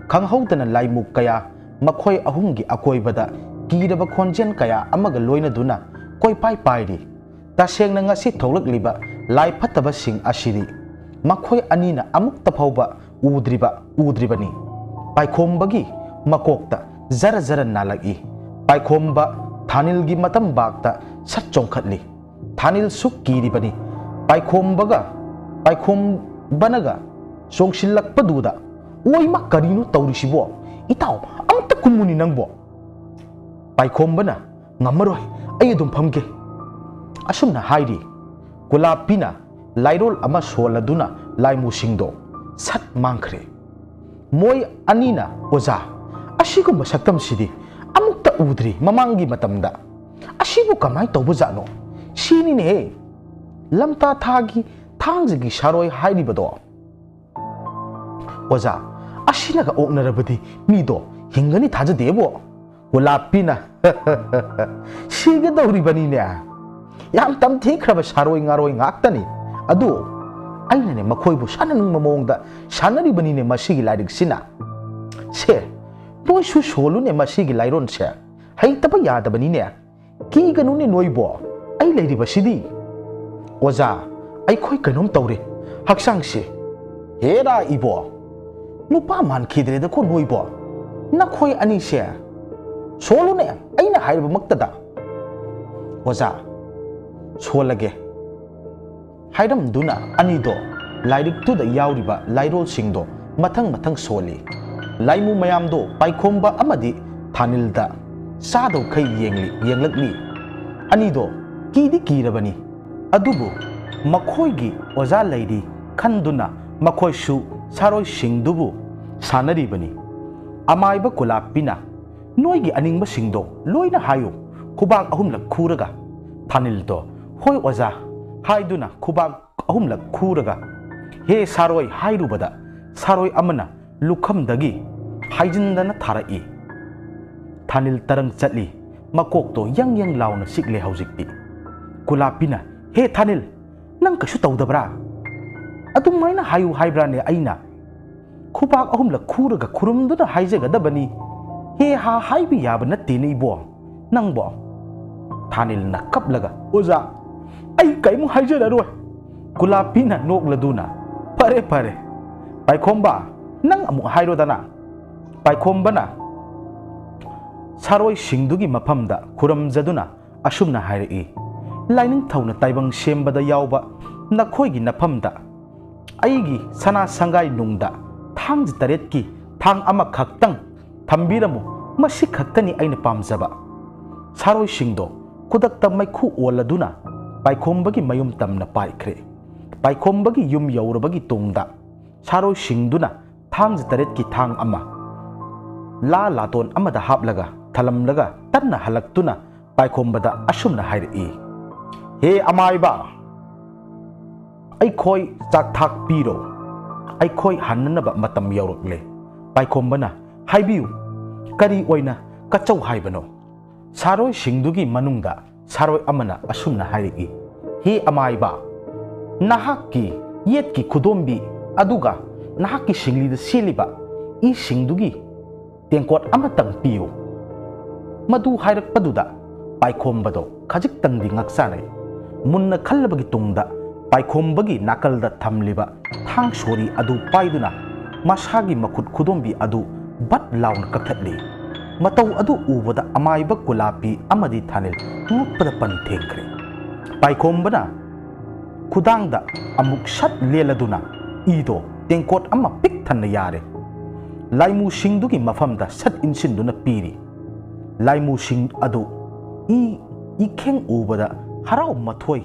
ꯈꯪꯍꯧꯗꯅ ꯂꯥꯏꯃꯨꯛ ꯀꯌꯥ ꯃꯈꯣꯏ ꯑꯍꯨꯝꯒꯤ ꯑꯀꯣꯏꯕꯗ ꯀꯤꯔꯕ ꯈꯣꯟꯖꯦꯜ ꯀꯌꯥ ꯑꯃꯒ ꯂꯣꯏꯅꯗꯨꯅ ꯀꯣꯏꯄꯥꯏ ꯄꯥꯏꯔꯤ꯫ ꯇꯁꯦꯡꯅ ꯉꯁꯤ ꯊꯣꯛꯂꯛꯂꯤꯕ ꯂꯥꯏ ꯐꯠꯇꯕꯁꯤꯡ ꯑꯁꯤꯗꯤ ꯃꯈꯣꯏ ꯑꯅꯤꯅ ꯑꯃꯨꯛꯇ ꯐꯥꯎꯕ ꯎꯗ꯭ꯔꯤꯕ, ꯎꯗ꯭ꯔꯤꯕꯅꯤ꯫ ꯄꯥꯏꯈꯣꯝꯕꯒꯤ ꯃꯀꯣꯛꯇ ꯖꯔ ꯖꯔ ꯅꯥꯜꯂꯛꯏ꯫ ꯄꯥꯏꯈꯣꯝꯕ ꯊꯥꯅꯤꯜꯒꯤ ꯃꯇꯝꯕꯥꯛꯇ ꯁꯠ ꯆꯣꯡꯈꯠꯂꯤ꯫ ꯊꯥꯅꯤꯜꯁꯨ ꯀꯤꯔꯤꯕꯅꯤ꯫ ꯄꯥꯏꯈꯣꯝꯕꯒ, ꯄꯥꯏꯈꯣꯝꯕꯅꯒ ꯆꯣꯡꯁꯤꯜꯂꯛꯄꯗꯨꯗ, "ꯑꯣꯏꯃ, ꯀꯔꯤꯅꯣ ꯇꯧꯔꯤꯁꯤꯕꯣ? ꯏꯇꯥꯎ, ꯑꯝꯇ ꯀꯨꯝꯃꯨꯅꯤ ꯅꯪꯕꯣ!" ꯄꯥꯏꯈꯣꯝꯕꯅ, "ꯉꯝꯃꯔꯣꯏ, ꯑꯩ ꯑꯗꯨꯝ ꯐꯝꯒꯦ꯫" ꯑꯁꯨꯝꯅ ꯍꯥꯏꯔꯤ꯫ ꯀꯨꯂꯥꯞꯄꯤꯅ ꯂꯥꯏꯔꯣꯜ ꯑꯃ ꯁꯣꯜꯂꯗꯨꯅ ꯂꯥꯏꯃꯨꯁꯤꯡꯗꯣ ꯁꯠ ꯃꯥꯡꯈ꯭ꯔꯦ꯫ ꯃꯣꯏ ꯑꯅꯤꯅ, "ꯑꯣꯖꯥ, ꯑꯁꯤꯒꯨꯝꯕ ꯁꯛꯇꯝꯁꯤꯗꯤ ꯑꯃꯨꯛꯇ ꯎꯗ꯭ꯔꯤ ꯃꯃꯥꯡꯒꯤ ꯃꯇꯝꯗ꯫ ꯑꯁꯤꯕꯨ ꯀꯃꯥꯏꯅ ꯇꯧꯕꯖꯥꯠꯅꯣ? ꯁꯤꯅꯤꯅꯦꯍꯦ ꯂꯝꯇꯥ ꯊꯥꯒꯤ ꯊꯥꯡꯖꯒꯤ ꯁꯥꯔꯣꯏ ꯍꯥꯏꯔꯤꯕꯗꯣ꯫ ꯑꯣꯖꯥ, ꯑꯁꯤꯅꯒ ꯑꯣꯛꯅꯔꯕꯗꯤ ꯃꯤꯗꯣ ꯍꯤꯡꯒꯅꯤ ꯊꯥꯖꯗꯦꯕꯣ"꯫ ꯒꯨꯂꯥꯞꯄꯤꯅ, "ꯁꯤꯒꯗꯧꯔꯤꯕꯅꯤꯅꯦ꯫ ꯌꯥꯝ ꯇꯝꯊꯤꯈ꯭ꯔꯕ ꯁꯥꯔꯣꯏ ꯉꯥꯔꯣꯏ ꯉꯥꯛꯇꯅꯤ꯫ ꯑꯗꯨ ꯑꯩꯅꯅꯦ ꯃꯈꯣꯏꯕꯨ ꯁꯥꯟꯅꯅꯤꯡꯕ ꯃꯑꯣꯡꯗ ꯁꯥꯟꯅꯔꯤꯕꯅꯤꯅꯦ ꯃꯁꯤꯒꯤ ꯂꯥꯏꯔꯤꯛꯁꯤꯅ꯫ ꯁꯦ, ꯅꯣꯏꯁꯨ ꯁꯣꯜꯂꯨꯅꯦ ꯃꯁꯤꯒꯤ ꯂꯥꯏꯔꯣꯟꯁꯦ꯫ ꯍꯩꯇꯕ ꯌꯥꯗꯕꯅꯤꯅꯦ꯫ ꯀꯤꯒꯅꯨꯅꯦ ꯅꯣꯏꯕꯣ, ꯑꯩ ꯂꯩꯔꯤꯕꯁꯤꯗꯤ"꯫ "ꯑꯣꯖꯥ, ꯑꯩꯈꯣꯏ ꯀꯩꯅꯣꯝ ꯇꯧꯔꯦ ꯍꯛꯆꯥꯡꯁꯦ"꯫ "ꯍꯦꯔꯥ ꯏꯕꯣ, ꯅꯨꯄꯥ ꯃꯥꯟꯈꯤꯗ꯭ꯔꯦꯗꯀꯣ ꯅꯣꯏꯕꯣ꯫ ꯅꯈꯣꯏ ꯑꯅꯤꯁꯦ ꯁꯣꯜꯂꯨꯅꯦ ꯑꯩꯅ ꯍꯥꯏꯔꯤꯕꯃꯛꯇꯗ"꯫ "ꯑꯣꯖꯥ, ꯁꯣꯜꯂꯒꯦ" ꯍꯥꯏꯔꯝꯗꯨꯅ ꯑꯅꯤꯗꯣ ꯂꯥꯏꯔꯤꯛꯇꯨꯗ ꯌꯥꯎꯔꯤꯕ ꯂꯥꯏꯔꯣꯜꯁꯤꯡꯗꯣ ꯃꯊꯪ ꯃꯊꯪ ꯁꯣꯜꯂꯤ꯫ ꯂꯥꯏꯃꯨ ꯃꯌꯥꯝꯗꯣ ꯄꯥꯏꯈꯣꯝꯕ ꯑꯃꯗꯤ ꯊꯥꯅꯤꯜꯗ ꯆꯥꯗꯧꯈꯩ ꯌꯦꯡꯂꯤ, ꯌꯦꯡꯂꯛꯂꯤ꯫ ꯑꯅꯤꯗꯣ ꯀꯤꯗꯤ ꯀꯤꯔꯕꯅꯤ꯫ ꯑꯗꯨꯕꯨ ꯃꯈꯣꯏꯒꯤ ꯑꯣꯖꯥ ꯂꯩꯔꯤ ꯈꯟꯗꯨꯅ ꯃꯈꯣꯏꯁꯨ ꯁꯥꯔꯣꯏꯁꯤꯡꯗꯨꯕꯨ ꯁꯥꯟꯅꯔꯤꯕꯅꯤ꯫ ꯑꯃꯥꯏꯕ ꯀꯨꯂꯥꯞꯄꯤꯅ, "ꯅꯣꯏꯒꯤ ꯑꯅꯤꯡꯕꯁꯤꯡꯗꯣ ꯂꯣꯏꯅ ꯍꯥꯏꯌꯨ" ꯈꯨꯕꯥꯛ ꯑꯍꯨꯝꯂꯛ ꯈꯨꯔꯒ꯫ ꯊꯥꯅꯤꯜꯗꯣ, "ꯍꯣꯏ ꯑꯣꯖꯥ" ꯍꯥꯏꯗꯨꯅ ꯈꯨꯕꯥꯛ ꯑꯍꯨꯝꯂꯛ ꯈꯨꯔꯒ "ꯍꯦ ꯁꯥꯔꯣꯏ" ꯍꯥꯏꯔꯨꯕꯗ ꯁꯥꯔꯣꯏ ꯑꯃꯅ ꯂꯨꯈꯝꯗꯒꯤ ꯍꯥꯏꯖꯤꯟꯗꯅ ꯊꯥꯔꯛꯏ꯫ ꯊꯥꯅꯤꯜ ꯇꯔꯪ ꯆꯠꯂꯤ꯫ ꯃꯀꯣꯛꯇꯣ ꯌꯪ ꯌꯪ ꯂꯥꯎꯅ ꯆꯤꯛꯂꯦ ꯍꯧꯖꯤꯛꯇꯤ꯫ ꯀꯨꯂꯥꯞꯄꯤꯅ, "ꯍꯦ ꯊꯥꯅꯤꯜ, ꯅꯪ ꯀꯩꯁꯨ ꯇꯧꯗꯕ꯭ꯔꯥ? ꯑꯗꯨꯃꯥꯏꯅ ꯍꯥꯏꯌꯨ ꯍꯥꯏꯕ꯭ꯔꯥꯅꯦ ꯑꯩꯅ? ꯈꯨꯕꯥꯛ ꯑꯍꯨꯝꯂꯛ ꯈꯨꯔꯒ ꯈꯨꯔꯨꯝꯗꯨꯅ ꯍꯥꯏꯖꯒꯗꯕꯅꯤ꯫ ꯍꯦ ꯍꯥ ꯍꯥꯏꯕ ꯌꯥꯕ ꯅꯠꯇꯦꯅꯦ ꯏꯕꯣ꯫ ꯅꯪꯕꯣ"꯫ ꯊꯥꯅꯤꯜꯅ ꯀꯞꯂꯒ, "ꯑꯣꯖꯥ, ꯑꯩ ꯀꯔꯤꯃꯨꯛ ꯍꯥꯏꯖꯔꯔꯣꯏ"꯫ ꯀꯨꯂꯥꯞꯄꯤꯅ ꯅꯣꯛꯂꯗꯨꯅ, "ꯐꯔꯦ, ꯐꯔꯦ꯫ ꯄꯥꯏꯈꯣꯝꯕ, ꯅꯪ ꯑꯃꯨꯛ ꯍꯥꯏꯔꯣꯗꯅ"꯫ ꯄꯥꯏꯈꯣꯝꯕꯅ ꯁꯥꯔꯣꯏꯁꯤꯡꯗꯨꯒꯤ ꯃꯐꯝꯗ ꯈꯨꯔꯨꯝꯖꯗꯨꯅ ꯑꯁꯨꯝꯅ ꯍꯥꯏꯔꯛꯏ, "ꯂꯥꯏꯅꯤꯡꯊꯧꯅ ꯇꯥꯏꯕꯪ ꯁꯦꯝꯕꯗ ꯌꯥꯎꯕ ꯅꯈꯣꯏꯒꯤ ꯅꯐꯝꯗ ꯑꯩꯒꯤ ꯁꯅꯥ ꯁꯪꯒꯥꯏ ꯅꯨꯡꯗ ꯊꯥꯡꯖ ꯇꯔꯦꯠꯀꯤ ꯊꯥꯡ ꯑꯃꯈꯛꯇꯪ ꯊꯝꯕꯤꯔꯝꯃꯨ, ꯃꯁꯤ ꯈꯛꯇꯅꯤ ꯑꯩꯅ ꯄꯥꯝꯖꯕ"꯫ ꯁꯥꯔꯣꯏꯁꯤꯡꯗꯣ ꯈꯨꯗꯛꯇ ꯃꯩꯈꯨ ꯑꯣꯜꯂꯗꯨꯅ ꯄꯥꯏꯈꯣꯝꯕꯒꯤ ꯃꯌꯨꯝ ꯇꯝꯅ ꯄꯥꯏꯈ꯭ꯔꯦ꯫ ꯄꯥꯏꯈꯣꯝꯕꯒꯤ ꯌꯨꯝ ꯌꯧꯔꯕꯒꯤ ꯇꯨꯡꯗ ꯁꯥꯔꯣꯏꯁꯤꯡꯗꯨꯅ ꯊꯥꯡꯖ ꯇꯔꯦꯠꯀꯤ ꯊꯥꯡ ꯑꯃ ꯂꯥ ꯂꯥꯇꯣꯟ ꯑꯃꯗ ꯍꯥꯞꯂꯒ ꯊꯂꯝꯂꯒ ꯇꯞꯅ ꯍꯜꯂꯛꯇꯨꯅ ꯄꯥꯏꯈꯣꯝꯕꯗ ꯑꯁꯨꯝꯅ ꯍꯥꯏꯔꯛꯏ, "ꯍꯦ ꯑꯃꯥꯏꯕ, ꯑꯩꯈꯣꯏ ꯆꯥꯛ ꯊꯥꯛꯄꯤꯔꯣ, ꯑꯩꯈꯣꯏ ꯍꯟꯅꯅꯕ ꯃꯇꯝ ꯌꯧꯔꯛꯂꯦ꯫" ꯄꯥꯏꯈꯣꯝꯕꯅ, "ꯍꯥꯏꯕꯤꯌꯨ, ꯀꯔꯤ ꯑꯣꯏꯅ ꯀꯠꯆꯧ ꯍꯥꯏꯕꯅꯣ?" ꯁꯥꯔꯣꯏꯁꯤꯡꯗꯨꯒꯤ ꯃꯅꯨꯡꯗ ꯁꯥꯔꯣꯏ ꯑꯃꯅ ꯑꯁꯨꯝꯅ ꯍꯥꯏꯔꯛꯏ, "ꯍꯦ ꯑꯃꯥꯏꯕ, ꯅꯍꯥꯛꯀꯤ ꯌꯦꯠꯀꯤ ꯈꯨꯗꯣꯝꯕꯤ ꯑꯗꯨꯒ ꯅꯍꯥꯛꯀꯤ ꯁꯤꯡꯂꯤꯗ ꯁꯦꯠꯂꯤꯕ ꯏꯁꯤꯡꯗꯨꯒꯤ ꯇꯦꯡꯀꯣꯠ ꯑꯃꯇꯪ ꯄꯤꯌꯨ꯫" ꯃꯗꯨ ꯍꯥꯏꯔꯛꯄꯗꯨꯗ ꯄꯥꯏꯈꯣꯝꯕꯗꯣ ꯈꯖꯤꯛꯇꯪꯗꯤ ꯉꯛꯆꯥꯅꯩ꯫ ꯃꯨꯟꯅ ꯈꯜꯂꯕꯒꯤ ꯇꯨꯡꯗ ꯄꯥꯏꯈꯣꯝꯕꯒꯤ ꯅꯥꯀꯜꯗ ꯊꯝꯂꯤꯕ ꯊꯥꯡ ꯁꯣꯔꯤ ꯑꯗꯨ ꯄꯥꯏꯗꯨꯅ ꯃꯁꯥꯒꯤ ꯃꯈꯨꯠ ꯈꯨꯗꯣꯝꯕꯤ ꯑꯗꯨ ꯕꯠ ꯂꯥꯎꯅ ꯀꯛꯊꯠꯂꯤ꯫ ꯃꯇꯧ ꯑꯗꯨ ꯎꯕꯗ ꯑꯃꯥꯏꯕ ꯀꯨꯂꯥꯞꯄꯤ ꯑꯃꯗꯤ ꯊꯥꯅꯤꯜ ꯉꯛꯄꯗ ꯄꯟ ꯊꯦꯡꯈ꯭ꯔꯦ꯫ ꯄꯥꯏꯈꯣꯝꯕꯅ ꯈꯨꯗꯥꯡꯗ ꯑꯃꯨꯛ ꯁꯠ ꯂꯦꯜꯂꯗꯨꯅ ꯏꯗꯣ ꯇꯦꯡꯀꯣꯠ ꯑꯃ ꯄꯤꯛ ꯊꯟꯅ ꯌꯥꯔꯦ꯫ ꯂꯥꯏꯃꯨꯁꯤꯡꯗꯨꯒꯤ ꯃꯐꯝꯗ ꯁꯠ ꯏꯟꯁꯤꯟꯗꯨꯅ ꯄꯤꯔꯤ꯫ ꯂꯥꯏꯃꯨꯁꯤꯡ ꯑꯗꯨ ꯏ, ꯏꯈꯦꯡ ꯎꯕꯗ ꯍꯔꯥꯎ ꯃꯊꯣꯏ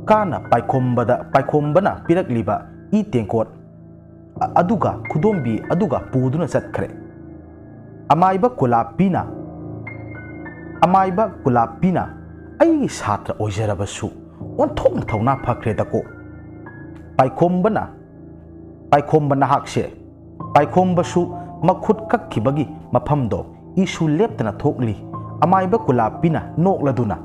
ꯀꯥꯅ ꯄꯥꯏꯈꯣꯝꯕꯗ, ꯄꯥꯏꯈꯣꯝꯕꯅ ꯄꯤꯔꯛꯂꯤꯕ ꯏ ꯇꯦꯡꯀꯣꯠ ꯑ-, ꯑꯗꯨꯒ ꯈꯨꯗꯣꯝꯕꯤ ꯑꯗꯨꯒ ꯄꯨꯗꯨꯅ ꯆꯠꯈ꯭ꯔꯦ꯫ ꯑꯃꯥꯏꯕ ꯀꯨꯂꯥꯞꯄꯤꯅ, ꯑꯃꯥꯏꯕ ꯀꯨꯂꯥꯞꯄꯤꯅ ꯑꯩꯒꯤ ꯁꯥꯇ꯭ꯔ ꯑꯣꯏꯖꯔꯕꯁꯨ ꯑꯣꯟꯊꯣꯛꯅ ꯊꯧꯅꯥ ꯐꯈ꯭ꯔꯦꯗꯀꯣ꯫ ꯄꯥꯏꯈꯣꯝꯕꯅ, ꯄꯥꯏꯈꯣꯝꯕ ꯅꯍꯥꯛꯁꯦ, ꯄꯥꯏꯈꯣꯝꯕꯁꯨ ꯃꯈꯨꯠ ꯀꯛꯈꯤꯕꯒꯤ ꯃꯐꯝꯗꯣ ꯏꯁꯨ ꯂꯦꯞꯇꯅ ꯊꯣꯛꯂꯤ꯫ ꯑꯃꯥꯏꯕ ꯀꯨꯂꯥꯞꯄꯤꯅ ꯅꯣꯛꯂꯗꯨꯅ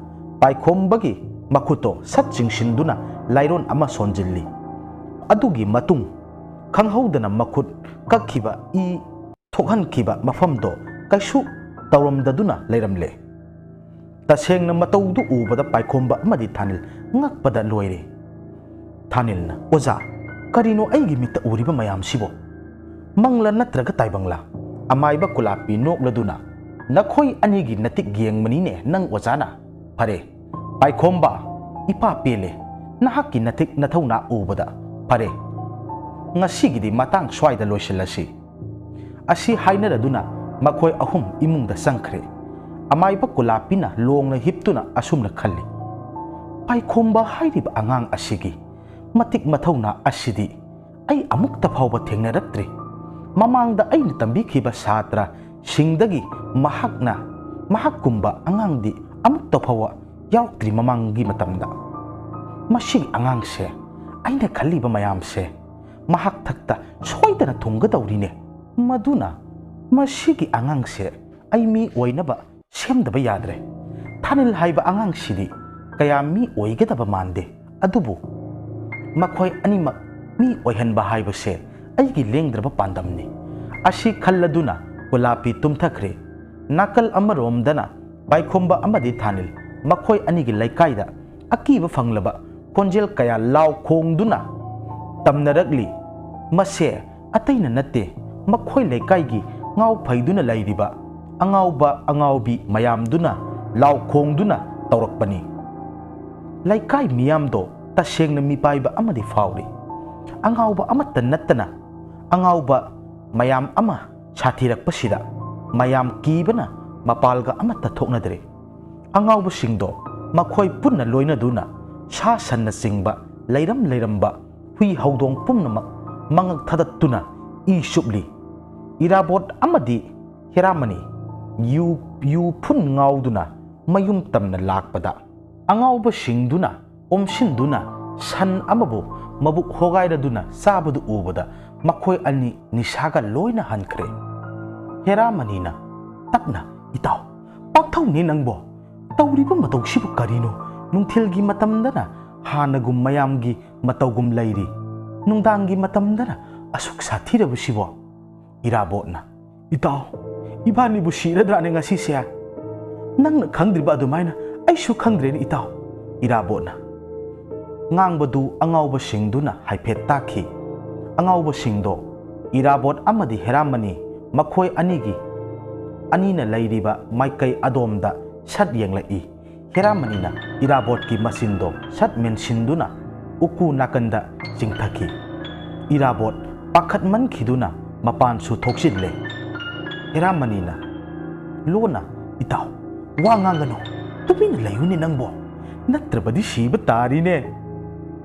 ꯄꯥꯏꯈꯣꯝꯕꯒꯤ ꯃꯈꯨꯠꯇꯣ ꯁꯠ ꯆꯤꯡꯁꯤꯟꯗꯨꯅ ꯂꯥꯏꯔꯣꯟ ꯑꯃ ꯁꯣꯟꯖꯤꯜꯂꯤ꯫ ꯑꯗꯨꯒꯤ ꯃꯇꯨꯡ ꯈꯪꯍꯧꯗꯅ ꯃꯈꯨꯠ ꯀꯛꯈꯤꯕ ꯏ ꯊꯣꯛꯍꯟꯈꯤꯕ ꯃꯐꯝꯗꯣ ꯀꯩꯁꯨ ꯇꯧꯔꯝꯗꯗꯨꯅ ꯂꯩꯔꯝꯂꯦ꯫ ꯇꯁꯦꯡꯅ ꯃꯇꯧꯗꯨ ꯎꯕꯗ ꯄꯥꯏꯈꯣꯝꯕ ꯑꯃꯗꯤ ꯊꯥꯅꯤꯜ ꯉꯛꯄꯗ ꯂꯣꯏꯔꯦ꯫ ꯊꯥꯅꯤꯜꯅ, "ꯑꯣꯖꯥ, ꯀꯔꯤꯅꯣ ꯑꯩꯒꯤ ꯃꯤꯠꯇ ꯎꯔꯤꯕ ꯃꯌꯥꯝꯁꯤꯕꯣ? ꯃꯪꯂꯥ ꯅꯠꯇ꯭ꯔꯒ ꯇꯥꯏꯕꯪꯂꯥ?" ꯑꯃꯥꯏꯕ ꯀꯨꯂꯥꯞꯄꯤ ꯅꯣꯛꯂꯗꯨꯅ, "ꯅꯈꯣꯏ ꯑꯅꯤꯒꯤ ꯅꯇꯤꯛ ꯌꯦꯡꯕꯅꯤꯅꯦ ꯅꯪ ꯑꯣꯖꯥꯅ꯫ ꯐꯔꯦ, ꯄꯥꯏꯈꯣꯝꯕ, ꯏꯄꯥ ꯄꯦꯜꯂꯦ, ꯅꯍꯥꯛꯀꯤ ꯅꯇꯤꯛ ꯅꯊꯧꯅꯥ ꯎꯕꯗ꯫ ꯐꯔꯦ, ꯉꯁꯤꯒꯤꯗꯤ ꯃꯇꯥꯡ ꯁ꯭ꯋꯥꯏꯗ ꯂꯣꯏꯁꯤꯜꯂꯁꯤ꯫" ꯑꯁꯤ ꯍꯥꯏꯅꯔꯗꯨꯅ ꯃꯈꯣꯏ ꯑꯍꯨꯝ ꯏꯃꯨꯡꯗ ꯆꯪꯈ꯭ꯔꯦ꯫ ꯑꯃꯥꯏꯕ ꯀꯨꯂꯥꯞꯄꯤꯅ ꯂꯣꯡꯅ ꯍꯤꯞꯇꯨꯅ ꯑꯁꯨꯝꯅ ꯈꯜꯂꯤ, "ꯄꯥꯏꯈꯣꯝꯕ ꯍꯥꯏꯔꯤꯕ ꯑꯉꯥꯡ ꯑꯁꯤꯒꯤ ꯃꯇꯤꯛ ꯃꯊꯧꯅꯥ ꯑꯁꯤꯗꯤ ꯑꯩ ꯑꯃꯨꯛꯇ ꯐꯥꯎꯕ ꯊꯦꯡꯅꯔꯛꯇ꯭ꯔꯤ꯫ ꯃꯃꯥꯡꯗ ꯑꯩꯅ ꯇꯝꯕꯤꯈꯤꯕ ꯁꯥꯇ꯭ꯔꯁꯤꯡꯗꯒꯤ ꯃꯍꯥꯛꯅ, ꯃꯍꯥꯛꯀꯨꯝꯕ ꯑꯉꯥꯡꯗꯤ ꯑꯃꯨꯛꯇ ꯐꯥꯎꯕ ꯌꯥꯎꯔꯛꯇ꯭ꯔꯤ ꯃꯃꯥꯡꯒꯤ ꯃꯇꯝꯗ꯫ ꯃꯁꯤꯒꯤ ꯑꯉꯥꯡꯁꯦ, ꯑꯩꯅ ꯈꯜꯂꯤꯕ ꯃꯌꯥꯝꯁꯦ ꯃꯍꯥꯛ ꯊꯛꯇ ꯁꯣꯏꯗꯅ ꯊꯨꯡꯒꯗꯧꯔꯤꯅꯦ꯫ ꯃꯗꯨꯅ ꯃꯁꯤꯒꯤ ꯑꯉꯥꯡꯁꯦ ꯑꯩ ꯃꯤ ꯑꯣꯏꯅꯕ ꯁꯦꯝꯗꯕ ꯌꯥꯗ꯭ꯔꯦ꯫ ꯊꯥꯅꯤꯜ ꯍꯥꯏꯕ ꯑꯉꯥꯡꯁꯤꯗꯤ ꯀꯌꯥ ꯃꯤ ꯑꯣꯏꯒꯗꯕ ꯃꯥꯟꯗꯦ, ꯑꯗꯨꯕꯨ ꯃꯈꯣꯏ ꯑꯅꯤꯃꯛ ꯃꯤ ꯑꯣꯏꯍꯟꯕ ꯍꯥꯏꯕꯁꯦ ꯑꯩꯒꯤ ꯂꯦꯡꯗ꯭ꯔꯕ ꯄꯥꯟꯗꯝꯅꯤ꯫ ꯑꯁꯤ ꯈꯜꯂꯗꯨꯅ ꯀꯨꯂꯥꯄꯤ ꯇꯨꯝꯊꯈ꯭ꯔꯦ꯫ ꯅꯥꯀꯜ ꯑꯃꯔꯣꯝꯗꯅ ꯄꯥꯏꯈꯣꯝꯕ ꯑꯃꯗꯤ ꯊꯥꯅꯤꯜ ꯃꯈꯣꯏ ꯑꯅꯤꯒꯤ ꯂꯩꯀꯥꯏꯗ ꯑꯀꯤꯕ ꯐꯪꯂꯕ ꯈꯣꯟꯖꯦꯜ ꯀꯌꯥ ꯂꯥꯎ ꯈꯣꯡꯗꯨꯅ ꯇꯝꯅꯔꯛꯂꯤ꯫ ꯃꯁꯦ ꯑꯇꯩꯅ ꯅꯠꯇꯦ, ꯃꯈꯣꯏ ꯂꯩꯀꯥꯏꯒꯤ ꯉꯥꯎ ꯐꯩꯗꯨꯅ ꯂꯩꯔꯤꯕ ꯑꯉꯥꯎꯕ ꯑꯉꯥꯎꯕꯤ ꯃꯌꯥꯝꯗꯨꯅ ꯂꯥꯎ ꯈꯣꯡꯗꯨꯅ ꯇꯧꯔꯛꯄꯅꯤ꯫ ꯂꯩꯀꯥꯏ ꯃꯤꯌꯥꯝꯗꯣ ꯇꯁꯦꯡꯅ ꯃꯤꯄꯥꯏꯕ ꯑꯃꯗꯤ ꯐꯥꯎꯔꯤ꯫ ꯑꯉꯥꯎꯕ ꯑꯃꯠꯇ ꯅꯠꯇꯅ ꯑꯉꯥꯎꯕ ꯃꯌꯥꯝ ꯑꯃ ꯁꯥꯊꯤꯔꯛꯄꯁꯤꯗ ꯃꯌꯥꯝ ꯀꯤꯕꯅ ꯃꯄꯥꯜꯒ ꯑꯃꯠꯇ ꯊꯣꯛꯅꯗ꯭ꯔꯦ꯫ ꯑꯉꯥꯎꯕꯁꯤꯡꯗꯣ ꯃꯈꯣꯏ ꯄꯨꯟꯅ ꯂꯣꯏꯅꯗꯨꯅ ꯁꯥ ꯁꯟꯅꯆꯤꯡꯕ ꯂꯩꯔꯝ ꯂꯩꯔꯝꯕ ꯍꯨꯏ ꯍꯧꯗꯣꯡ ꯄꯨꯝꯅꯃꯛ ꯃꯉꯛ ꯊꯗꯠꯇꯨꯅ ꯏ ꯆꯨꯞꯂꯤ꯫ ꯏꯔꯥꯕꯣꯠ ꯑꯃꯗꯤ ꯍꯦꯔꯥꯃꯅꯤ ꯌꯨ, ꯌꯨ ꯐꯨꯟ ꯉꯥꯎꯗꯨꯅ ꯃꯌꯨꯝ ꯇꯝꯅ ꯂꯥꯛꯄꯗ, ꯑꯉꯥꯎꯕꯁꯤꯡꯗꯨꯅ ꯑꯣꯝꯁꯤꯟꯗꯨꯅ ꯁꯟ ꯑꯃꯕꯨ ꯃꯕꯨꯛ ꯍꯣꯒꯥꯏꯔꯗꯨꯅ ꯆꯥꯕꯗꯨ ꯎꯕꯗ ꯃꯈꯣꯏ ꯑꯅꯤ ꯅꯤꯁꯥꯒ ꯂꯣꯏꯅ ꯍꯟꯈ꯭ꯔꯦ꯫ ꯍꯦꯔꯥꯃꯅꯤꯅ ꯇꯞꯅ, "ꯏꯇꯥꯎ, ꯄꯥꯛꯊꯧꯅꯦ ꯅꯪꯕꯣ? ꯇꯧꯔꯤꯕ ꯃꯇꯧꯁꯤꯕꯨ ꯀꯔꯤꯅꯣ? ꯅꯨꯡꯊꯤꯜꯒꯤ ꯃꯇꯝꯗꯅ ꯍꯥꯟꯅꯒꯨꯝ ꯃꯌꯥꯝꯒꯤ ꯃꯇꯧꯒꯨꯝ ꯂꯩꯔꯤ, ꯅꯨꯡꯗꯥꯡꯒꯤ ꯃꯇꯝꯗꯅ ꯑꯁꯨꯛ ꯁꯥꯊꯤꯔꯕꯁꯤꯕꯣ?" ꯏꯔꯥꯕꯣꯠꯅ, "ꯏꯇꯥꯎ, ꯏꯕꯥꯅꯤꯕꯨ ꯁꯤꯔꯗ꯭ꯔꯥꯅꯦ ꯉꯁꯤꯁꯦ? ꯅꯪꯅ ꯈꯪꯗ꯭ꯔꯤꯕ ꯑꯗꯨꯃꯥꯏꯅ ꯑꯩꯁꯨ ꯈꯪꯗ꯭ꯔꯦꯅꯦ, ꯏꯇꯥꯎ꯫" ꯏꯔꯥꯕꯣꯠꯅ ꯉꯥꯡꯕꯗꯨ ꯑꯉꯥꯎꯕꯁꯤꯡꯗꯨꯅ ꯍꯥꯏꯐꯦꯠ ꯇꯥꯈꯤ꯫ ꯑꯉꯥꯎꯕꯁꯤꯡꯗꯣ ꯏꯔꯥꯕꯣꯠ ꯑꯃꯗꯤ ꯍꯦꯔꯥꯃꯅꯤ ꯃꯈꯣꯏ ꯑꯅꯤꯒꯤ, ꯑꯅꯤꯅ ꯂꯩꯔꯤꯕ ꯃꯥꯏꯀꯩ ꯑꯗꯣꯝꯗ ꯁꯠ ꯌꯦꯡꯂꯛꯏ꯫ ꯍꯦꯔꯥꯃꯅꯤꯅ ꯏꯔꯥꯕꯣꯠꯀꯤ ꯃꯆꯤꯟꯗꯣ ꯁꯠ ꯃꯦꯟꯁꯤꯟꯗꯨꯅ ꯎꯀꯨ ꯅꯥꯀꯟꯗ ꯆꯤꯡꯊꯈꯤ꯫ ꯏꯔꯥꯕꯣꯠ ꯄꯥꯈꯠꯃꯟꯈꯤꯗꯨꯅ ꯃꯄꯥꯟꯁꯨ ꯊꯣꯛꯆꯤꯜꯂꯦ꯫ ꯍꯦꯔꯥꯃꯅꯤꯅ ꯂꯣꯟꯅ, "ꯏꯇꯥꯎ, ꯋꯥ ꯉꯥꯡꯒꯅꯨ, ꯇꯨꯃꯤꯟꯅ ꯂꯩꯌꯨꯅꯦ ꯅꯪꯕꯣ, ꯅꯠꯇ꯭ꯔꯕꯗꯤ ꯁꯤꯕ ꯇꯥꯔꯤꯅꯦ꯫"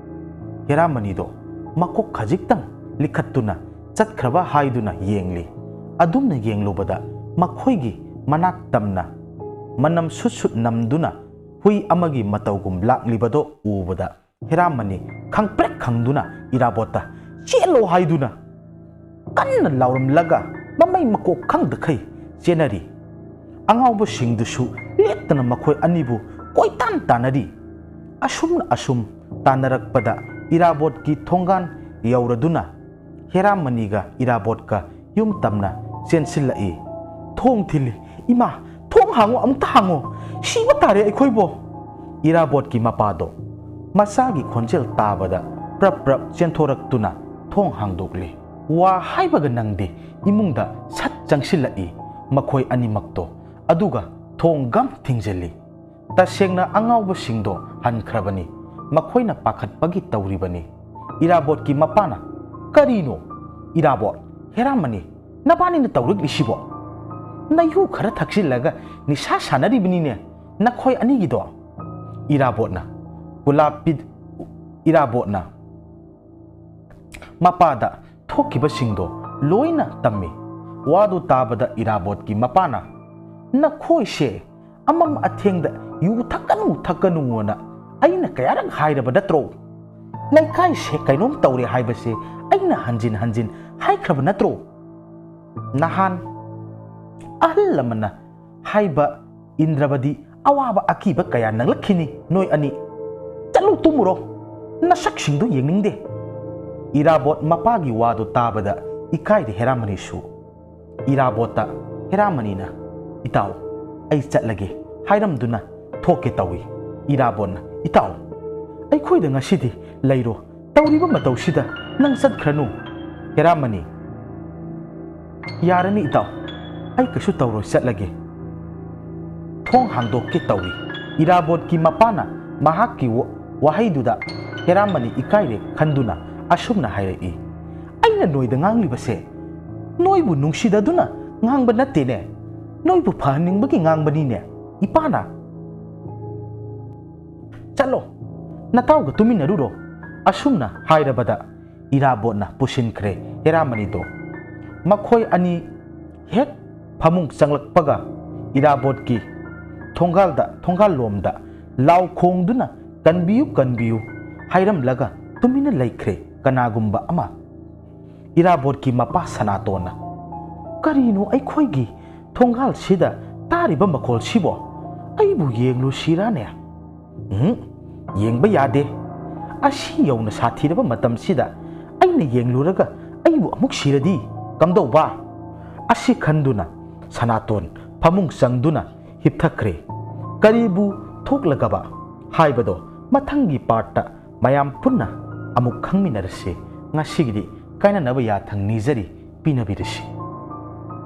ꯍꯦꯔꯥꯃꯅꯤꯗꯣ ꯃꯀꯣꯛ ꯈꯖꯤꯛꯇꯪ ꯂꯤꯈꯠꯇꯨꯅ ꯆꯠꯈ꯭ꯔꯕ ꯍꯥꯏꯗꯨꯅ ꯌꯦꯡꯂꯤ꯫ ꯑꯗꯨꯝꯅ ꯌꯦꯡꯂꯨꯕꯗ ꯃꯈꯣꯏꯒꯤ ꯃꯅꯥꯛ ꯇꯝꯅ ꯃꯅꯝ ꯁꯨꯠ ꯁꯨꯠ ꯅꯝꯗꯨꯅ ꯍꯨꯏ ꯑꯃꯒꯤ ꯃꯇꯧꯒꯨꯝ ꯂꯥꯛꯂꯤꯕꯗꯣ ꯎꯕꯗ ꯍꯦꯔꯥꯃꯅꯤ ꯈꯪꯄ꯭ꯔꯦꯛ ꯈꯪꯗꯨꯅ ꯏꯔꯥꯕꯣꯠꯇ "ꯆꯦꯜꯂꯣ" ꯍꯥꯏꯗꯨꯅ ꯀꯟꯅ ꯂꯥꯎꯔꯝꯂꯒ ꯃꯃꯩ ꯃꯀꯣꯛ ꯈꯪꯗꯈꯩ ꯆꯦꯟꯅꯔꯤ꯫ ꯑꯉꯥꯎꯕꯁꯤꯡꯗꯨꯁꯨ ꯂꯦꯞꯇꯅ ꯃꯈꯣꯏ ꯑꯅꯤꯕꯨ ꯀꯣꯏꯇꯥꯟ ꯇꯥꯟꯅꯔꯤ꯫ ꯑꯁꯨꯝꯅ ꯑꯁꯨꯝ ꯇꯥꯟꯅꯔꯛꯄꯗ ꯏꯔꯥꯕꯣꯠꯀꯤ ꯊꯣꯡꯒꯥꯟ ꯌꯧꯔꯗꯨꯅ ꯍꯦꯔꯥꯃꯅꯤꯒ ꯏꯔꯥꯕꯣꯠꯀ ꯌꯨꯝ ꯇꯝꯅ ꯆꯦꯟꯁꯤꯜꯂꯛꯏ꯫ "ꯊꯣꯡ ꯊꯤꯜꯂꯤ꯫ ꯏꯃꯥ, ꯊꯣꯡ ꯍꯥꯡꯉꯣ, ꯑꯃꯨꯛꯇ ꯍꯥꯡꯉꯣ꯫ ꯁꯤꯕ ꯇꯥꯔꯦ ꯑꯩꯈꯣꯏꯕꯣ!" ꯏꯔꯥꯕꯣꯠꯀꯤ ꯃꯄꯥꯗꯣ ꯃꯆꯥꯒꯤ ꯈꯣꯟꯖꯦꯜ ꯇꯥꯕꯗ ꯄ꯭ꯔꯞ ꯄ꯭ꯔꯞ ꯆꯦꯟꯊꯣꯔꯛꯇꯨꯅ ꯊꯣꯡ ꯍꯥꯡꯗꯣꯛꯂꯤ꯫ ꯋꯥ ꯍꯥꯏꯕꯒ ꯅꯪꯗꯦ, ꯏꯃꯨꯡꯗ ꯁꯠ ꯆꯪꯁꯤꯜꯂꯛꯏ ꯃꯈꯣꯏ ꯑꯅꯤꯃꯛꯇꯣ, ꯑꯗꯨꯒ ꯊꯣꯡ ꯒꯝ ꯊꯤꯡꯖꯤꯜꯂꯤ꯫ ꯇꯁꯦꯡꯅ ꯑꯉꯥꯎꯕꯁꯤꯡꯗꯣ ꯍꯟꯈ꯭ꯔꯕꯅꯤ꯫ ꯃꯈꯣꯏꯅ ꯄꯥꯈꯠꯄꯒꯤ ꯇꯧꯔꯤꯕꯅꯤ꯫ ꯏꯔꯥꯕꯣꯠꯀꯤ ꯃꯄꯥꯅ, "ꯀꯔꯤꯅꯣ? ꯏꯔꯥꯕꯣꯠ, ꯍꯦꯔꯥꯃꯅꯤ, ꯅꯕꯥꯅꯤꯅ ꯇꯧꯔꯛꯂꯤꯁꯤꯕꯣ? ꯅꯌꯨ ꯈꯔ ꯊꯛꯆꯤꯜꯂꯒ ꯅꯤꯁꯥ ꯁꯥꯟꯅꯔꯤꯕꯅꯤꯅꯦ ꯅꯈꯣꯏ ꯑꯅꯤꯒꯤꯗꯣ?" ꯏꯔꯥꯕꯣꯠꯅ, ꯒꯨꯂꯥꯞ ꯄꯤ-, ꯏꯔꯥꯕꯣꯠꯅ ꯃꯄꯥꯗ ꯊꯣꯛꯈꯤꯕꯁꯤꯡꯗꯣ ꯂꯣꯏꯅ ꯇꯝꯃꯤ꯫ ꯋꯥꯗꯨ ꯇꯥꯕꯗ ꯏꯔꯥꯕꯣꯠꯀꯤ ꯃꯄꯥꯅ, "ꯅꯈꯣꯏꯁꯦ ꯑꯃꯝ ꯑꯊꯦꯡꯗ ꯌꯨ ꯊꯛꯀꯅꯨ, ꯊꯛꯀꯅꯨꯅ ꯑꯩꯅ ꯀꯌꯥꯔꯛ ꯍꯥꯏꯔꯕ ꯅꯠꯇ꯭ꯔꯣ? ꯂꯩꯀꯥꯏꯁꯦ ꯀꯩꯅꯣꯝ ꯇꯧꯔꯦ ꯍꯥꯏꯕꯁꯦ ꯑꯩꯅ ꯍꯟꯖꯤꯟ ꯍꯟꯖꯤꯟ ꯍꯥꯏꯈ꯭ꯔꯕ ꯅꯠꯇ꯭ꯔꯣ? ꯅꯍꯥꯟ ꯑꯍꯜ ꯂꯃꯟꯅ ꯍꯥꯏꯕ ꯏꯟꯗ꯭ꯔꯕꯗꯤ ꯑꯋꯥꯕ ꯑꯀꯤꯕ ꯀꯌꯥ ꯅꯪꯂꯛꯈꯤꯅꯤ ꯅꯣꯏ ꯑꯅꯤ꯫ ꯆꯠꯂꯨ ꯇꯨꯝꯃꯨꯔꯣ, ꯅꯁꯛꯁꯤꯡꯗꯨ ꯌꯦꯡꯅꯤꯡꯗꯦ꯫" ꯏꯔꯥꯕꯣꯠ ꯃꯄꯥꯒꯤ ꯋꯥꯗꯨ ꯇꯥꯕꯗ ꯏꯀꯥꯏꯔꯦ ꯍꯦꯔꯥꯃꯅꯤꯁꯨ꯫ ꯏꯔꯥꯕꯣꯠꯇ ꯍꯦꯔꯥꯃꯅꯤꯅ, "ꯏꯇꯥꯎ, ꯑꯩ ꯆꯠꯂꯒꯦ" ꯍꯥꯏꯔꯝꯗꯨꯅ ꯊꯣꯛꯀꯦ ꯇꯧꯏ꯫ ꯏꯔꯥꯕꯣꯠꯅ, "ꯏꯇꯥꯎ, ꯑꯩꯈꯣꯏꯗ ꯉꯁꯤꯗꯤ ꯂꯩꯔꯣ, ꯇꯧꯔꯤꯕ ꯃꯇꯧꯁꯤꯗ ꯅꯪ ꯆꯠꯈ꯭ꯔꯅꯨ꯫" ꯍꯦꯔꯥꯃꯅꯤ, "ꯌꯥꯔꯅꯤ ꯏꯇꯥꯎ, ꯑꯩ ꯀꯩꯁꯨ ꯇꯧꯔꯣꯏ, ꯆꯠꯂꯒꯦ꯫" ꯊꯣꯡ ꯍꯥꯡꯗꯣꯛꯀꯦ ꯇꯧꯏ꯫ ꯏꯔꯥꯕꯣꯠꯀꯤ ꯃꯄꯥꯅ ꯃꯍꯥꯛꯀꯤ ꯋꯥ-, ꯋꯥꯍꯩꯗꯨꯗ ꯍꯦꯔꯥꯃꯅꯤ ꯏꯀꯥꯏꯔꯦ ꯈꯟꯗꯨꯅ ꯑꯁꯨꯝꯅ ꯍꯥꯏꯔꯛꯏ, "ꯑꯩꯅ ꯅꯣꯏꯗ ꯉꯥꯡꯂꯤꯕꯁꯦ ꯅꯣꯏꯕꯨ ꯅꯨꯡꯁꯤꯗꯗꯨꯅ ꯉꯥꯡꯕ ꯅꯠꯇꯦꯅꯦ, ꯅꯣꯏꯕꯨ ꯐꯍꯟꯅꯤꯡꯕꯒꯤ ꯉꯥꯡꯕꯅꯤꯅꯦ ꯏꯄꯥꯅ꯫ ꯆꯠꯂꯣ, ꯅꯇꯥꯎꯒ ꯇꯨꯃꯤꯟꯅꯔꯨꯔꯣ꯫" ꯑꯁꯨꯝꯅ ꯍꯥꯏꯔꯕꯗ ꯏꯔꯥꯕꯣꯠꯅ ꯄꯨꯁꯤꯟꯈ꯭ꯔꯦ ꯍꯦꯔꯥꯃꯅꯤꯗꯣ꯫ ꯃꯈꯣꯏ ꯑꯅꯤ ꯍꯦꯛ ꯐꯃꯨꯡ ꯆꯪꯂꯛꯄꯒ ꯏꯔꯥꯕꯣꯠꯀꯤ ꯊꯣꯡꯒꯥꯜꯗ, ꯊꯣꯡꯒꯥꯜꯂꯣꯝꯗ ꯂꯥꯎ ꯈꯣꯡꯗꯨꯅ "ꯀꯟꯕꯤꯌꯨ, ꯀꯟꯕꯤꯌꯨ" ꯍꯥꯏꯔꯝꯂꯒ ꯇꯨꯃꯤꯟꯅ ꯂꯩꯈ꯭ꯔꯦ ꯀꯅꯥꯒꯨꯝꯕ ꯑꯃ꯫ ꯏꯔꯥꯕꯣꯠꯀꯤ ꯃꯄꯥ ꯁꯅꯥꯇꯣꯟꯅ, "ꯀꯔꯤꯅꯣ ꯑꯩꯈꯣꯏꯒꯤ ꯊꯣꯡꯒꯥꯜꯁꯤꯗ ꯇꯥꯔꯤꯕ ꯃꯈꯣꯜꯁꯤꯕꯣ? ꯑꯩꯕꯨ ꯌꯦꯡꯂꯨꯁꯤꯔꯥꯅꯦ?" "ꯎꯝ, ꯌꯦꯡꯕ ꯌꯥꯗꯦ꯫ ꯑꯁꯤ ꯌꯧꯅ ꯁꯥꯊꯤꯔꯕ ꯃꯇꯝꯁꯤꯗ ꯑꯩꯅ ꯌꯦꯡꯂꯨꯔꯒ ꯑꯩꯕꯨ ꯑꯃꯨꯛ ꯁꯤꯔꯗꯤ ꯀꯝꯗꯧꯕ?" ꯑꯁꯤ ꯈꯟꯗꯨꯅ ꯁꯅꯥꯇꯣꯟ ꯐꯃꯨꯡ ꯆꯪꯗꯨꯅ ꯍꯤꯞꯊꯈ꯭ꯔꯦ꯫ ꯀꯔꯤꯕꯨ ꯊꯣꯛꯂꯒꯕ ꯍꯥꯏꯕꯗꯣ ꯃꯊꯪꯒꯤ ꯄꯥꯔꯠꯇ ꯃꯌꯥꯝ ꯄꯨꯟꯅ ꯑꯃꯨꯛ ꯈꯪꯃꯤꯟꯅꯔꯁꯤ꯫ ꯉꯁꯤꯒꯤꯗꯤ ꯀꯥꯏꯅꯅꯕ ꯌꯥꯊꯪ ꯅꯤꯖꯔꯤ, ꯄꯤꯅꯕꯤꯔꯁꯤ꯫